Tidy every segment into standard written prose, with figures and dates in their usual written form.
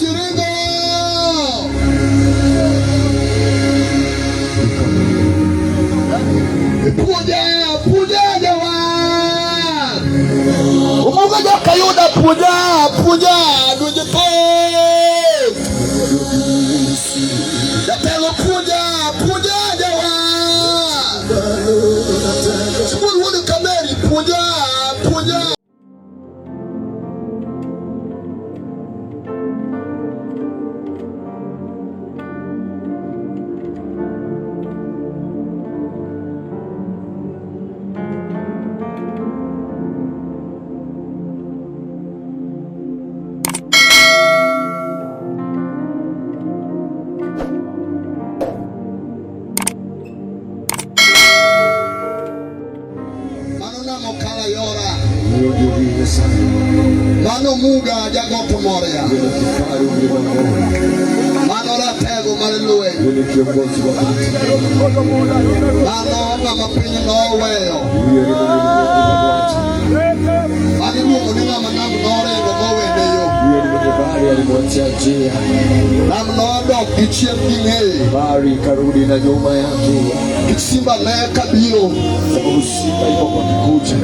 ji ringo. Puonja, puonja jawar. Omuga joka yuda puonja, puonja donje thoth. Jatelo puonja, puonja jawar. Sibuor wuod Kameri puonja, puonja. Mano namo kala yora. Hiyo ndio vile sana. Mano Muga jagoto Moria. Yule kifaru mlima Moria. Mano ratego mar lweny. Yule kiongozi wa vita. Mano ng'ama piny noweyo. Huyo ni mwenye ulimwengu. Mano iluongo ni ng'ama nam noringo mowene yo. Huyo ni mwenye bahari alimwachia njia. Nam nodok gi chien gi ng'eye. Bahari ikarudi na nyuma yake. Nikech simba ne kabiro. Sababu simba iko kwa kikucha.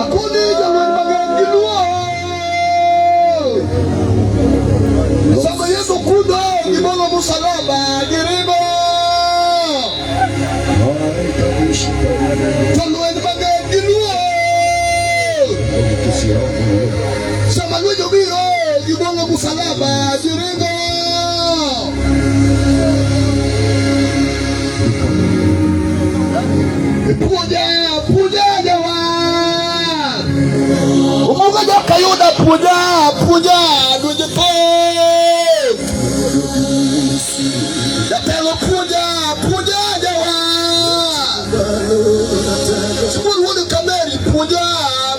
Akoni jolweny mang'eny giluor. Sama Yesu kudo gibolo musalaba giringo. Jolweny mang'eny giluor. Sama lweny obiro gibolo musalaba giringo. Puonja, puonja jawar. Omuga joka yuda puonja, puonja donje thoth. Jatelo puonja, puonja jawar. Sibuor wuod Kameri puonja,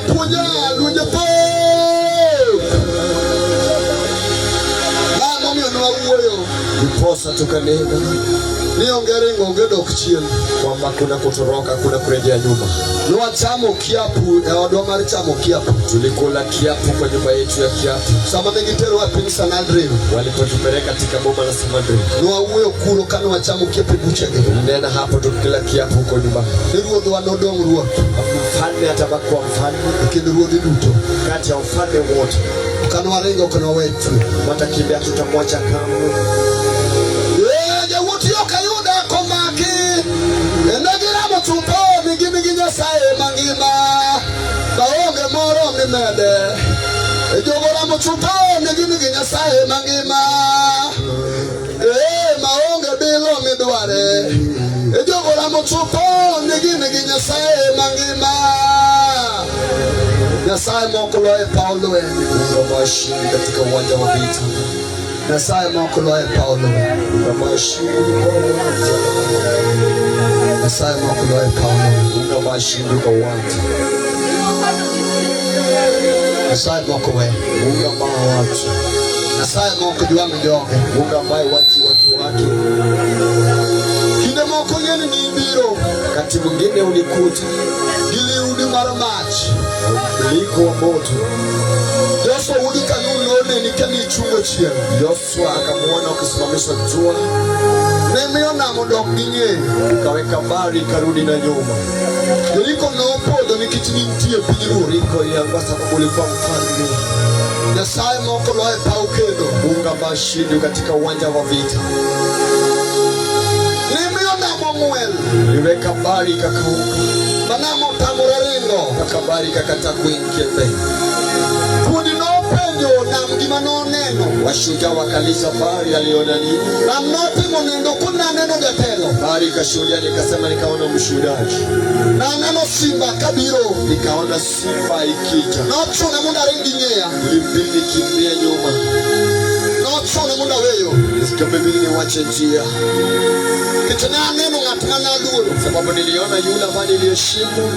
puonja donje thoth. Mano momiyo ne wawuoyo Ndiposa tukanena ni onge ringo onge dok chien. Kwamba kuna kutoroka, kuna kurejea nyuma. Ne wachamo kiapo e odwa mar chamo kiapo. Tulikula kiapo kwa nyumba yetu ya kiapo. Sama ne giterowa e piny Sanhedrin, Walipotupeleka katika boma la Sanhedrin, ne wawuoyo kuro kane wachamo kiapo e buchegi. Tulinena hapo tukikula kiapo huko nyumbani. Ni ruodhwa nodong' ruoth Mfalme atabaki kuwa mfalme e kind ruodhi duto. Kati ya wafalme wote. Kane waringo ok nowe twe. Watakimbia, tutamwacha kamwe. Eh, jawuoth yo kayuda komaki ne giramo chutho ni gin gi Nyasaye mangima maonge moro mimede. E jogo ramo chutho ni gin gi Nyasaye mangima eh, maonge bilo midware. E jogo ramo chutho ni gin gi Nyasaye mangima. Nyasaye moko loyo e paw lweny. Mungu ambaye ashindi katika uwanja wa vita. Nyasaye moko loyo e paw lweny. Mungu ambaye ashindi kwa uwanja. Nyasaye moko loyo e paw lweny. Mungu ambaye ashindi kwa uwanja. Nyasaye moko we. Mungu ambaye watu. Nyasaye moko jwang' joge. Mungu ambaye wachi watu wake. Kinde moko yien ni ibiro Wakati mwingine ulikuja gi liudi mar mach. Na mliko wa moto. Joshua wuod Kanun noneni ka nichungo chieng'. Yoshua akamuona ukisimamishwa jua, Ne miyo nam odok gi ng'eye. Ukaweka bahari ikarudi na nyuma. Jeriko nopodho nikech nitie pinyruoth. Yeriko ilianguka sababu ulikuwa mfalme. Nyasaye moko loyo e paw kedo. Mungu ambaye ashindi katika uwanja wa vita. Ne miyo nam ong'wel. Uliweka bahari ikakauka, Ma nam otamore ringo. Mpaka bahari ikakataa kuingia mbele. Thuondi nopenjo nam gima noneno. Washujaa wakauliza bahari aliona nini? Nam notimo nendo kunaneno jatelo. Bahari ikashuhudia, nikasema nikaona mshuhudaji, Naneno simba kabiro. Nikaona simba ikija, Nochuna mondo aring gi ng'eya. Ilibidi nikimbie nyuma. Nochuna mondo aweyo. Ikabidi niwache njia, Nikech ne aneno ng'at mane aluoro. Sababu niliona yule ambaye niliheshimu.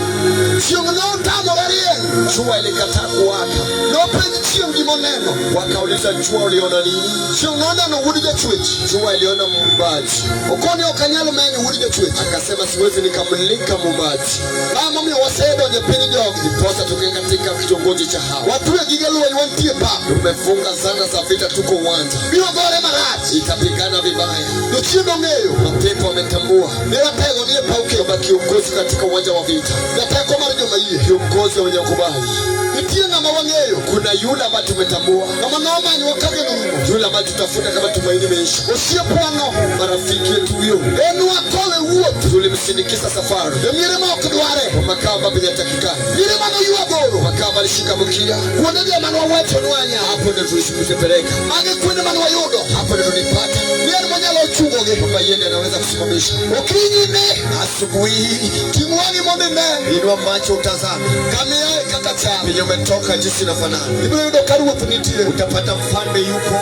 Chieng' notamore rieny. Jua ilikataa kuwaka. Nopenj chieng' gimoneno. Wakauliza, jua uliona nini? Chieng' noneno wuod jachwech. Jua iliona muumbaji. Okoni ok anyal menyo wuod jachwech. Akasema siwezi nikamulika muumbaji. Ma momiyo wasedonjo e piny jogi. Ndiposa tuko katika kitongoji cha hawa. Watwe gige lweny wantie pap. Tumefunga zana za vita, tuko uwanja. Biro gore marach. Itapigana vibaya. Jochiende ong'eyo. Mapepo wametambua Ni ratego ni e paw kendo. Kwamba kiongozi katika uwanja wa vita, Jateko mar joma yie. Kiongozi wenye kubali. Nitie ng'ama wang'eyo. Kuna yule ambaye tumetambua, Ng'ama nomanyowa ka geno rumo. Yule ambaye tutafuta kama tumaini imeisha. Osiepwano. Marafiki yetu huyo En wakowe wuoth. Tulimsindikiza safari E miere ma ok dware. Kwa makao ambayo hayatakikana, Miere manoywa goro. Makao ambayo alishika mkia. Kuonde go mane wawacho nwanya. Hapo ndio tulipeleka, Magi kuonde mane wayudo. Hapo ndio tulipata. Ni en monyalo chungogi. Kwamba yeye ndiye anaweza kusimamisha. Okinyi ni Asubuhi hii ting' wang'i mondo ine. Inua macho utazame Kama iaye kaka chal. Penye umetoka jinsi inafanana. Ibiro yudo ka ruoth nitie. Utapata mfalme yupo.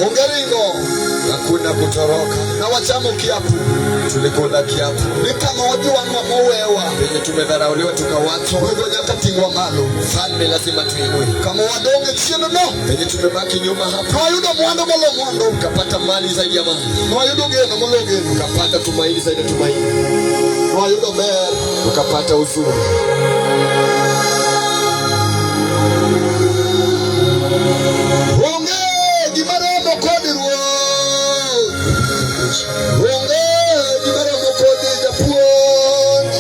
Onge ringo. Hakuna kutoroka. Na wachamo kiapo. Tulikula kiapo. Ni kama wajwang'wa mowewa. Penye tumedharauliwa tukawachwa. Ruodhwa nyaka ting'wa malo. Mfalme lazima tuinue. Kama wadong' e chien no. Penye tumebaki nyuma hapo. Nwayudo mwandu molo mwandu. Ukapata mali zaidi ya mali. Nwayudo geno molo geno. Ukapata tumaini zaidi ya tumaini. Nwayudo ber. Ukapata uzuri. Onge gima romo kod ruoth. Onge gima romo kod japuonj.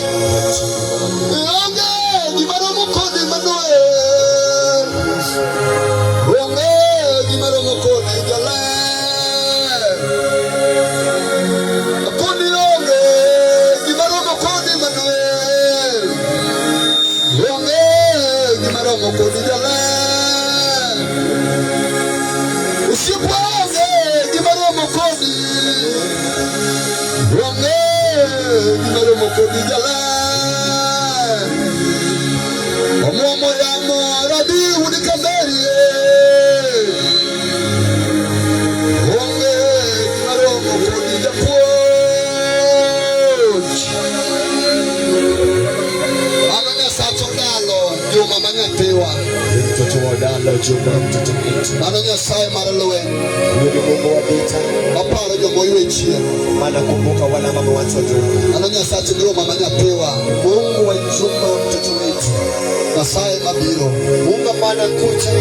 Onge gima romo kod Emmanuel. Onge gima romo kod jaler. Koni onge gima romo kod Emmanuel. Onge gima romo kod jaler. Osiepwa onge gima romo kodi. Onge gima romo kodi jaler. Omuomo yamo radhi udi kamerie. Onge gima romo kodi japuonj. Mano Nyasach Odalo Juma ma nyathiwa. Mtoto wa Odalo Juma, mtoto wetu. Mano Nyasaye mar lweny. Huyo ni Mungu wa vita. Maparo jomoywe chien. Maana kumbuka wale ambao wamewachwa nyuma. Mano Nyasach Juma ma nyathiwa. Mungu wa Juma, mtoto wetu. Nyasaye mabiro. Mungu ambaye anakuja.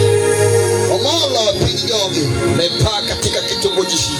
Omolo piny jogi. Amepaa katika kitongoji hii.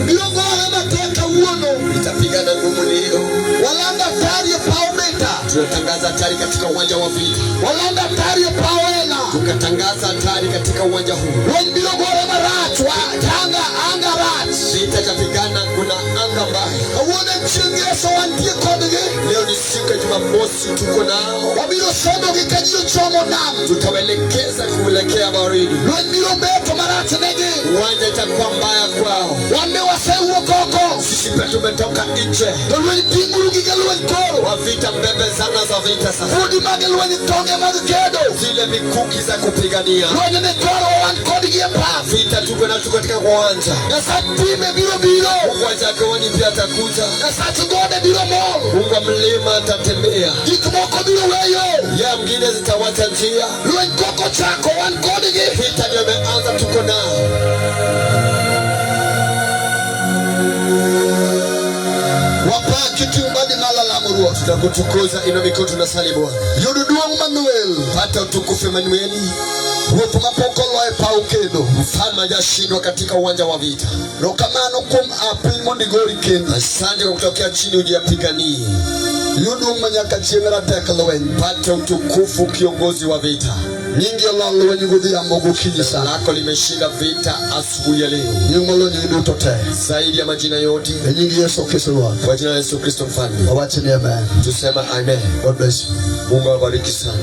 Biro gore matek kawuono. Itapigana ngumu leo. Walando hatari e paw vita. Tunatangaza hatari katika uwanja wa vita. Walando hatari e paw ela. Tukatangaza hatari katika uwanja huu. Lweny biro gore marach. Wa anga anga rach. Vita itapigana, kuna anga mbaya. Kawuono en chieng' ngeso wantie kodgi. Leo ni siku ya Jumamosi, tuko nao. Wabiro sombogi ka ji ochomo nam. Tutawaelekeza kuelekea baharini. Lweny biro beto marach negi. Uwanja itakuwa mbaya kwao. Wan be wasewuok oko. Sisi pia tumetoka nje. To lweny ting'uru gige lweny koro. Wa vita mbebe zana za vita sasa. Fudi mag lweny tonge mag kedo. Zile mikuki za kupigania. Lweny ni koro wan kodgi e pap. Vita tuko na tuko katika uwanja. Nyasach time biro biro. Mungu wa Jagoni pia atakuja. Nyasach gode biro mol. Mungu wa mlima atatembea. Gik moko biro weyo. Ya mngine zitawacha njia. Lweny koko chako wan kodgi. Vita ndio imeanza, tuko nao. Wapaki ting' badi malo lamo Ruoth. Tutakutukuza, inua mikono tunasali Bwana. Yud duong' Manuel. Pata utukufu Emanueli. Ruoth mapok olo e paw kedo. Mfalme hajashindwa katika uwanja wa vita. Erokamano kuom a piny mondo igori kendi. Asante kwa kutokea chini ujiyapiganie. Yud duong' manyaka chieng' ratek lweny. Pata utukufu kiongozi wa vita. Nyingi olo lweny godhiambo gokinyi sa. Lako limeshinda vita asubuhi ya leo. Nying molo nying duto te. Zaidi ya majina yote. E nying Yesu Kristo Ruoth. Kwa jina la Yesu Kristo mfalme. Wawach ni amen. Tusema amen. God bless you. Mungu awabariki sana.